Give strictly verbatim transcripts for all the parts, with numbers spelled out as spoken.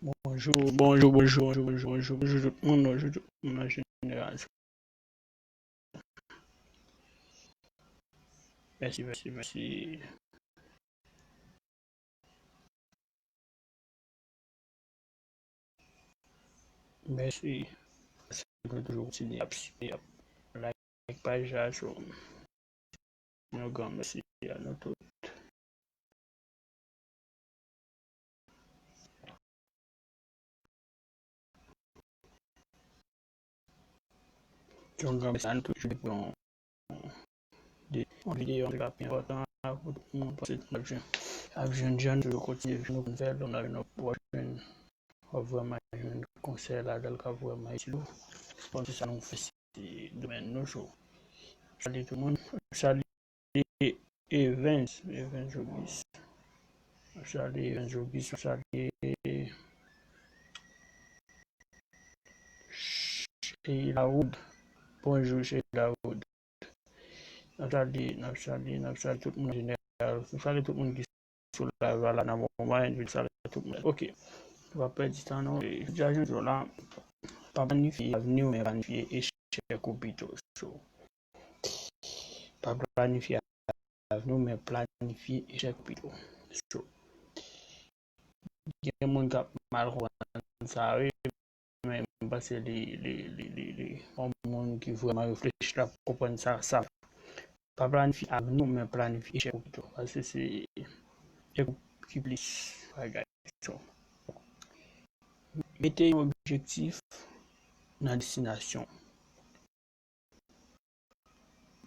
Bonjou, bonjou, bonjou, bonjou, bonjou, bonjou, bonjou tout moun, bonjou tout moun an jeneral. Mèsi, mèsi, mèsi. Mèsi. Mèsi nou toujou kontinye ap sipòte, ap like paj la, so, yon gran mèsi a nou tout. Yon gran mèsi a nou toujou pou yon, de, yon videyo an tou ka pi enpòtan pou tout moun, paske n ap jwenn, ap jwenn jan nou toujou kontinye vin nou konn fè, lè w ap jwenn, w ap jwenn, w ap vrèman jwenn konsèy ladan l k ap vrèman itil ou. Bon, se sa nou fè, se domèn nou, so. Salye tout moun, salye Evans, Evans Jogis. Salye Evans Jogis, salye Sheila Wood. Bonjou, Sheila Wood. N ap salye, n ap salye, n ap salye tout moun an jeneral. N ap salye tout moun ki sou live la nan moman, n ap salye tout moun. Ok. Nou pa pèdi tan non. E, jodi a, jodi a la, pa planifye avni w, men planifye echèk ou pito. So, pa planifye avni w, men planifye echèk ou pito. So, gen moun k ap mal konprann sa, wi, men m panse li, li, li, li, li, yon moun ki vrèman reflechi, l ap konprann sa, sa. Pa planifye avni w, men planifye echèk ou pito. Paske se echèk ou ki plis bagay. So, mete yon objektif nan destinasyon.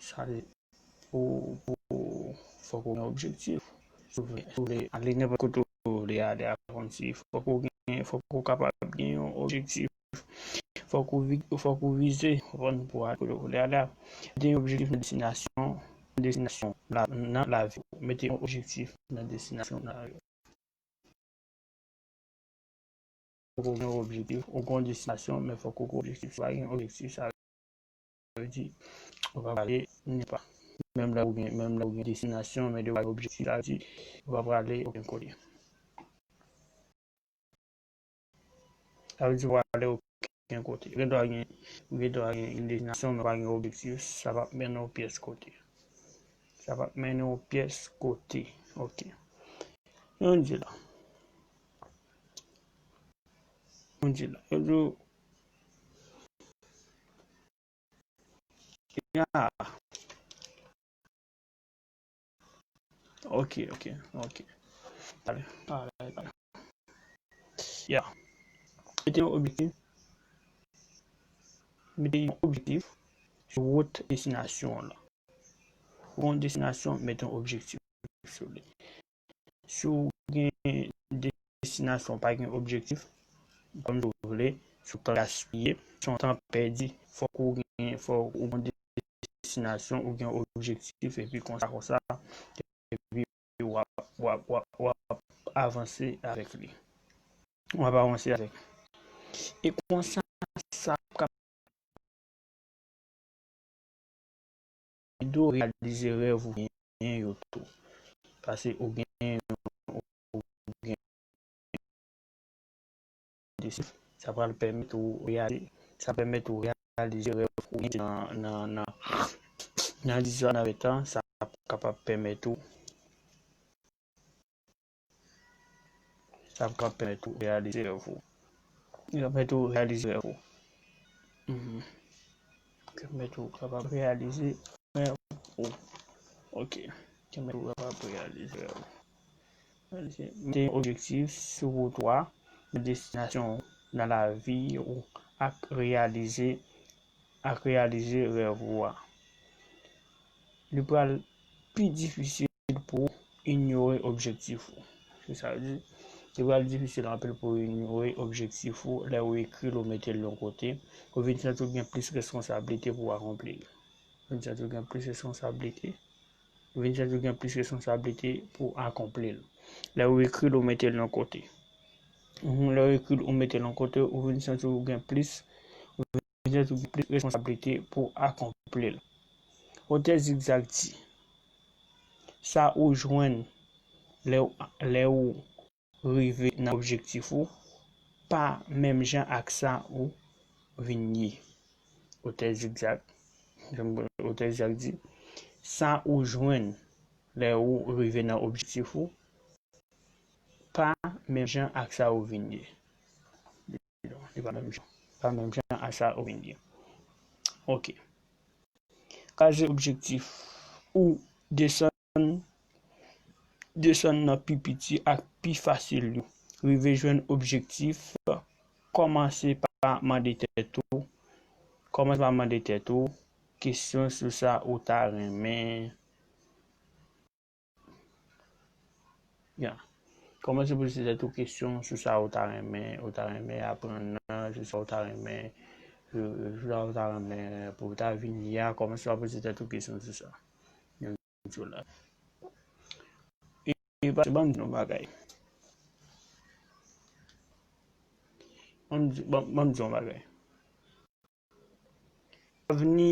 Sa vle, pou, pou, fòk ou gen objektif. Si w vle, si w vle ale nenpòt kote w vle ale a, kòmsi fòk ou gen, fòk ou kapab gen yon objektif. Fòk ou vi-, fòk ou vize, konprann, pou ale kote w vle ale a. Mete yon objektif nan destinasyon, nan destinasyon la, nan lavi w. Mete yon objektif nan destinasyon nan lavi w. Fòk ou gen yon objektif, ou gen yon destinasyon, men fòk ou gen yon objektif. Si w pa gen objektif, sa vle di, ou pa prale nenpa. Menm lè ou gen, menm lè ou gen destinasyon, men depi w pa gen objektif, sa vle di, ou pa prale okenn kote. Sa vle di, ou pa prale okenn kote. Ou gen dwa gen, ou gen dwa gen yon destinasyon, men ou pa gen objektif, sa p ap mennen w pyès kote. Sa p ap mennen w pyès kote. Ok. Yon di la. Yon di la. Yo di w, ya. Ok, ok, ok. Pale, pale, pale. Ya. Mete yon objektif. Mete yon objektif sou wout destinasyon w lan. Pou yon destinasyon, mete yon objektif sou li. Si w gen destinasyon, w pa gen objektif, kòm si w vle, se yon tan gaspiye, se yon tan pèdi. Fòk ou gen, fòk ou gen destinasyon, ou gen objektif, epi konsa, konsa, epi w ap, w ap, w ap, w ap avanse avèk li. W ap avanse avèk li. E konsa, sa ap ede w reyalize rèv ou genyen yo tou. Paske ou genyen, ou genyen destinasyon, sa pral pèmèt ou reyalize, sa pèmèt ou reyalize rèv ou genyen nan, nan, nan, nan dizan, nan ventan, sa ap kapab pèmèt ou Sa ap ka pèmèt ou reyalize rèv ou. Li ka pèmèt ou reyalize rèv ou. Mhm. Pèmèt ou kapab reyalize rèv ou. Ok. Pèmèt ou kapab reyalize rèv ou. Reyalize. Mete yon objektif sou wout ou a, yon destinasyon nan lavi ou ak reyalize, ak reyalize rèv ou a. Li pral pi difisil pou w inyore objektif ou. Se sa l di. Li pral difisil anpil pou w inyore objektif ou lè w ekri l, ou mete l yon kote. Ou vin santi w gen plis responsablite pou w akonpli l. Ou vin santi w gen plis responsablite. Ou vin santi w gen plis responsablite pou w akonpli l. Lè w ekri l, ou mete l yon kote. Mhm, lè w ekri l, ou mete l yon kote, ou vin santi w gen plis, ou vin santi w gen plis responsablite pou w akonpli l. Otè Zigzag di, sa ou jwenn lè w, lè w rive nan objektif ou, pa menm jan ak sa ou vin ye. Otè Zigzag, otè Zigzag di, sa ou jwenn lè ou rive nan objektif ou, pa menm jan ak sa ou vin ye. Li pa menm jan, pa menm jan ak sa ou vin ye. Ok. Kraze objektif ou desann, desann nan pi piti ak pi fasil yo. Rive jwenn objektif, kòmanse pa mande tèt ou, kòmanse pa mande tèt ou kesyon sou sa ou ta renmen. Ya. Kòmanse poze tèt ou kesyon sou sa ou ta renmen, ou ta renmen aprann nan, sou sa ou ta renmen, sou, sou sa ou ta renmen pou ou ta vin ye a, kòmanse pa poze tèt ou kesyon sou sa. Yon jou la. E, e, pase ban m di yon bagay. Ban m di, ban, ban m di yon bagay. Avni,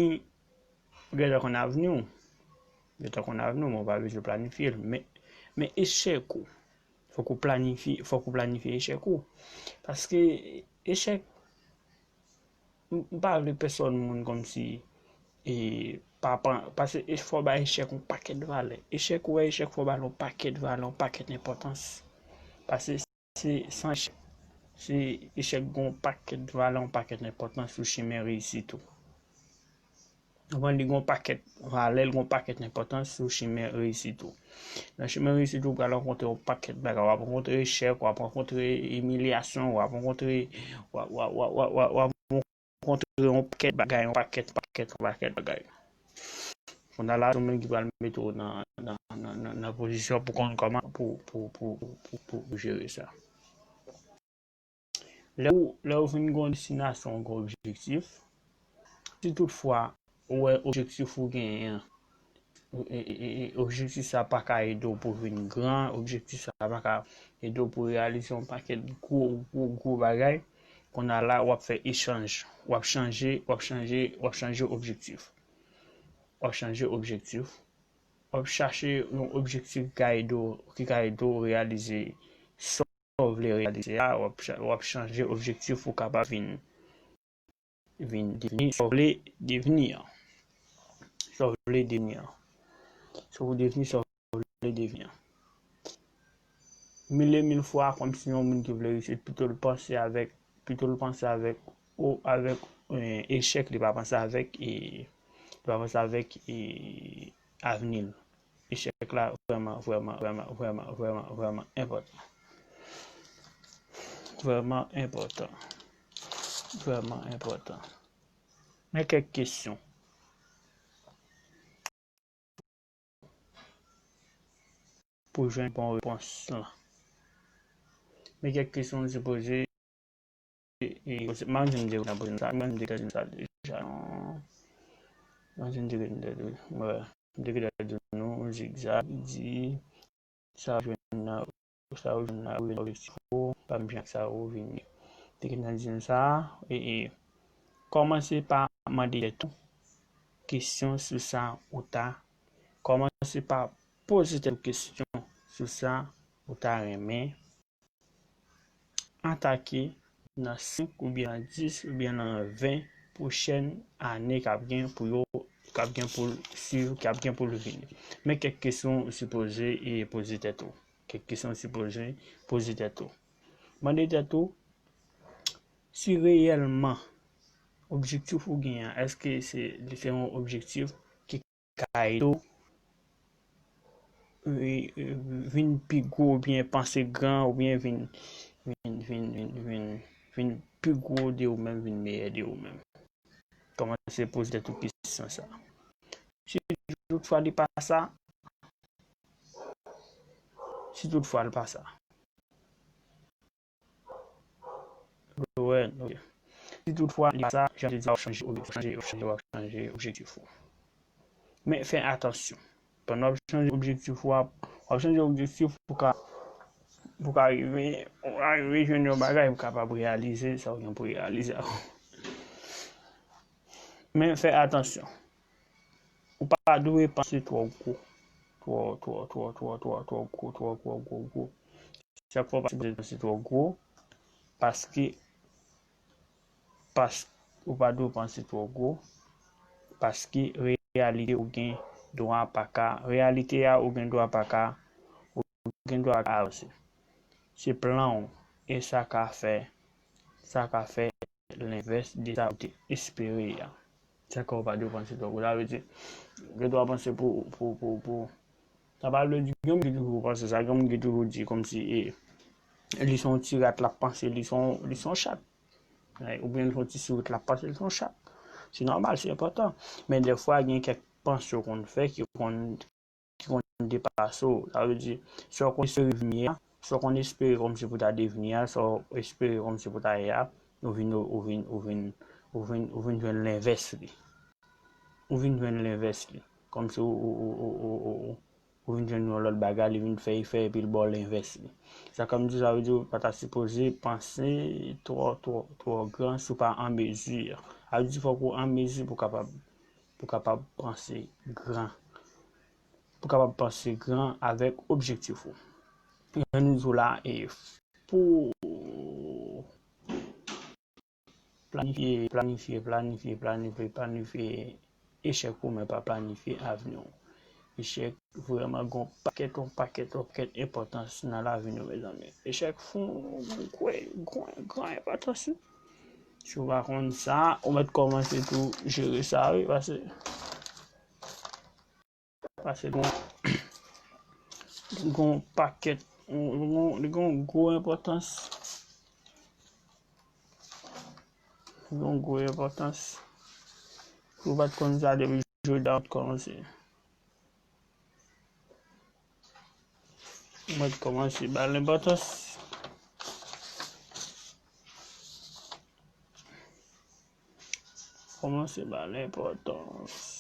ou gentan konn avni w. Ou gentan konn avni w, men ou pa bezwen planifye l. Men, men echèk ou, fòk ou planifye, fòk ou planifye echèk ou. Paske echèk, m, m pa vle pèsòn moun kòmsi, e, pa pran, paske e, fò w bay echèk yon pakèt valè. Echèk, ou wè, echèk fò w ba l yon pakèt valè, yon pakèt enpòtans. Paske se san echèk. Se echèk gen yon pakèt valè, yon pakèt enpòtans sou chimen reyisit ou. Ou konprann, li gen yon pakèt valè, li gen yon pakèt enpòtans sou chimen reyisit ou. Nan chimen reyisit ou, ou pral rankontre yon pakèt bagay. W ap rankontre echèk, w ap rankontre imilyasyon, w ap rankontre, w ap, w ap, w ap, w ap, w ap rankontre yon pakèt bagay, yon pakèt, pakèt, yon pakèt bagay. Kounye a la, se ou menm ki pral mete w nan, nan, nan, nan, nan pozisyon pou konn kòman pou, pou, pou, pou, pou, pou jere sa. Lè ou, lè ou fin gen yon destinasyon, yon objektif, si toutfwa ou wè objektif ou genyen an, e, e, e, e, objektif sa pa ka ede w pou w vin gran, objektif sa pa ka ede w pou w reyalize yon pakèt gwo, gwo, gwo bagay, kounye a la, w ap fè echanj, w ap chanje, w ap chanje, w ap chanje objektif. W ap chanje objektif. W ap chache yon objektif ki ka ede w, ki ka ede w reyalize sa w vle reyalize a, w ap cha-, w ap chanje objektif pou w kapab vin, vin devni sa w vle devni an. Sa w vle devni an. Sa w devni, sa w vle devni an. Mil e mil fwa, kòmsi yon moun ki vle reyisi, pito l panse avèk, pito l panse avèk, o, avèk, e, echèk, li pa panse avèk, e, li pa panse avèk, e, avni l. Echèk la vrèman, vrèman, vrèman, vrèman, vrèman, vrèman enpòtan. Vrèman enpòtan. Vrèman enpòtan. Men kèk kesyon pou jwenn bon repons lan. Men kèk kesyon nou sipoze E, e, m pa konn si m te konn poze nou sa, m pa konn si m te konn di nou sa deja, non. M pa konn si m te konn di nou, m te konn di nou, Zigzag di, sa w jwenn nan, sa w jwenn nan, ou jwenn objektif ou, pa menm jan ak sa ou vin ye. M te konn di nou sa, e, e, kòmanse pa mande tèt ou kesyon sou sa ou ta, kòmanse pa poze tèt ou kesyon sou sa ou ta renmen atake nan senk oubyen nan dis oubyen nan ven pwochèn ane k ap gen pou yo, k ap gen pou l swiv, k ap gen pou l vini. Men kèk kesyon ou sipoze e poze tèt ou. Kèk kesyon ou sipoze poze tèt ou. Mande tèt ou si reyèlman objektif ou genyen an, èske se, se yon objektif ki ka ede w, e, e, vin pi gwo oubyen panse gran oubyen vin, vin, vin, vin, vin, vin pi gwo de ou menm, vin meyè de ou menm. Kòmanse poze tèt ou kesyon sa. Si toutfwa li pa sa, si toutfwa li pa sa, Lowen, ok. Si toutfwa li pa sa, jan m te di, w ap chanje, w ap chanje, w ap chanje, w ap chanje objektif ou. Men fè atansyon. Pandan w ap chanje objektif ou, w ap, w ap chanje objektif pou ka, pou ka rive, pou ka rive jwenn yon bagay pou kapab reyalize sa w gen pou reyalize a. Men fè atansyon. Ou pa dwe panse twò gwo. Twò, twò, twò, twò, twò, twò gwo, twò gwo, gwo, gwo. Chak fwa w pa sipoze panse twò gwo, paske, pas, ou pa dwe panse twò gwo, paske reyalite ou gen dwa pa ka, reyalite a ou gen dwa pa ka, ou gen dwa ka avanse. Se plan w, e sa ka fè, sa ka fè lenvès de sa ou te espere a. Sa ka ou pa dwe panse twò gwo. Sa vle di, gen dwa panse pou, pou, pou, pou, sa pa vle di, gen moun ki toujou panse sa, gen moun ki toujou di kòmsi, e, li se yon ti rat l ap panse, li se yon, li se yon chat. Right? Oubyen li se yon ti sourit l ap panse, li se yon chat. Se nòmal, se enpòtan. Men dèfwa, gen kèk panse w konn fè ki konn, ki konn depase w. Sa vle di, sa w konn espere vini a, sa w konn espere kòmsi pou ta devni a, sa w espere kòmsi pou ta ye a, ou vin, ou vin, ou vin, ou vin, ou vin jwenn lenvès li. Ou vin jwenn lenvès li. Kòmsi ou, ou, ou, ou, ou, ou, ou, ou vin jwenn yon lòt bagay, li vin fè efè epi l ba w lenvès li. Sa k ap di, sa vle di ou pa ta sipoze panse twò, twò, twò gran si w pa an mezi. Sa vle di fòk ou an mezi pou w kapab, pou w kapab panse gran. Pou w kapab panse gran avèk objektif ou. Jan nou di w la, e pou planifye, planifye, planifye, planifye, planifye echèk ou, men pa planifye avni w. Echèk vrèman gon pakèt, yon pakèt, yon pakèt enpòtans nan lavi nou, mezanmi. Echèk fon, gwo, gwo, gran enpòtans, wi. Si w pa konn sa, ou mèt kòmanse tou jere sa, wi, paske Paske li gon, li gon pakèt, li gon, li gon gwo enpòtans. Li gon gwo enpòtans. Si w pa t konn sa depi jodi a, w t kòmanse. Mwen t kòmanse ba l enpòtans. Kòmanse ba l enpòtans.